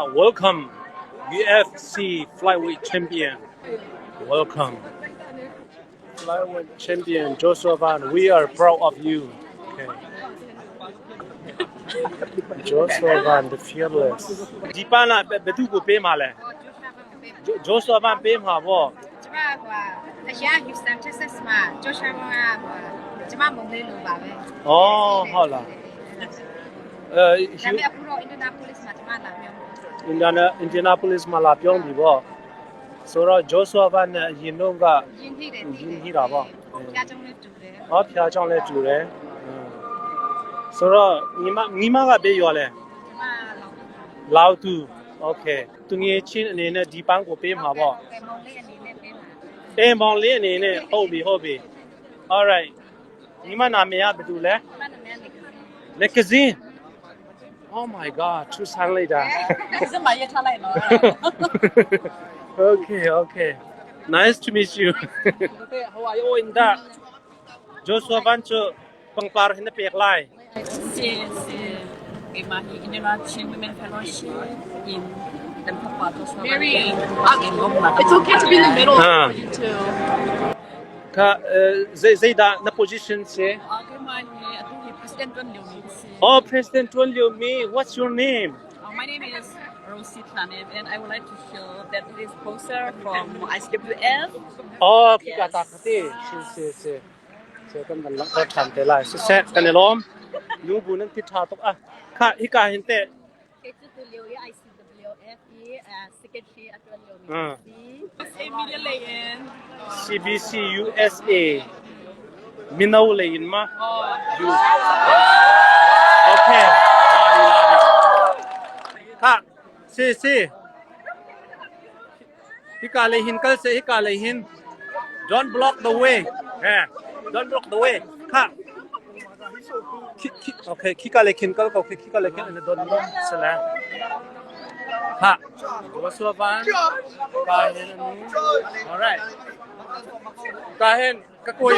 Welcome UFC flyweight champion. Welcome. Flyweight champion Joshua Van. We are proud of you. Okay. Joshua Van the fearless. ဒီပန်းလာဘယ်သူကိုပေးမှာလဲ Joshua Van ပေးမှာပေါ့ ကျမဟိုအရာ Houston Texas မှာ Joshua ကဟိုကျမမုံလေးလိုပါပဲ ဩဟုတ်လားအဲ ဒါပေမဲ့အခုတော့ Indianapolis မှာကျမလာပြော Indiana Indianapolis မှာလာပြောင်းပြီပေါ့ဆိုတော့ Joshua Van နဲ့အရင်တော့က ရင်းနှီးတယ် ရင်းနှီးတာပေါ့ ဖျားကျုံလေးတူတယ် ဟောဖျားချောင်းလဲတူတယ်ဆိုတော့ညီမညီမကပြေးရောလဲ ကျမလောက် လောက်တူ okay သူငယ်ချင်းအနေနဲ့ဒီပန်းကိုပေးမှာပေါ့ မုံလေးအနေနဲ့ပေးမှာ အင်းမောင်လေးအနေနဲ့ဟုတ်ပြီဟုတ်ပြီ all right ညီမနာမည်ကဘယ်သူလဲ ကျမနာမည် လက်ကစင်း Oh my god ထူဆန်းလိုက်တာ စမရထားလိုက်နော် Okay okay nice to meet you How are you in that Joshua Van chu pangpar hin pek lai စီစီဒီမှာ International Women Fellowship in တမ်ဖပါတော့ Mary, it's okay to be in the middle Ah. for you too. ခါဇေဇေဒါna position စေ အာကမနီအတူ President တွန်လျုံနီစီ Oh President Tuan Liu Mi what's your name My name is Rosie Tlanev and I would like to show that this poster from ICWF. Oh ခိကတာခတိရှင်စေစေစေkan ban lang kar than te lai se se kan lom nu bu nan ti tha tok a kha hi ka hin te ICWF Secretary အတွန်လျုံ อืม နီစီ Media Lane. CBC USA Minau le in ma Oh, you okay ခစေစေฮิกาเลยหินกัลเซฮิกาเลยหิน don't block the way ฮะ don't block the way ค่ะ okay คิกาเลยขินกัลก็คิกาเลยขินอันดอนลมสละฮะวสัวบานกาเห็นอันนี้ alright กาเห็นกะกวย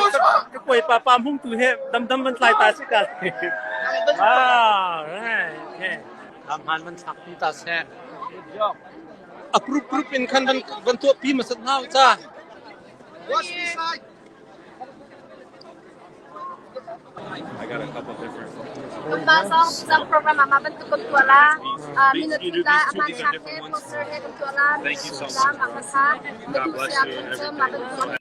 กะกวยปาปามหุ่งตุเฮดำดำมันลายตาสิกาว้าว right okay ทำหันมันสักที่ตาแซ่อะกรุบกรุบเป็นคันมันมันตัวปีมาสักห้าวจ้า Watch this side. I got a couple different. มาซองซองโปรแกรมมาเป็นตุกตัวละมิน You do ตุลา these two, มา these ชั are กเฮ different โป ones. สเตอร์เฮตัวละ Thank you so มา much. มาค่ะ God bless you and everything.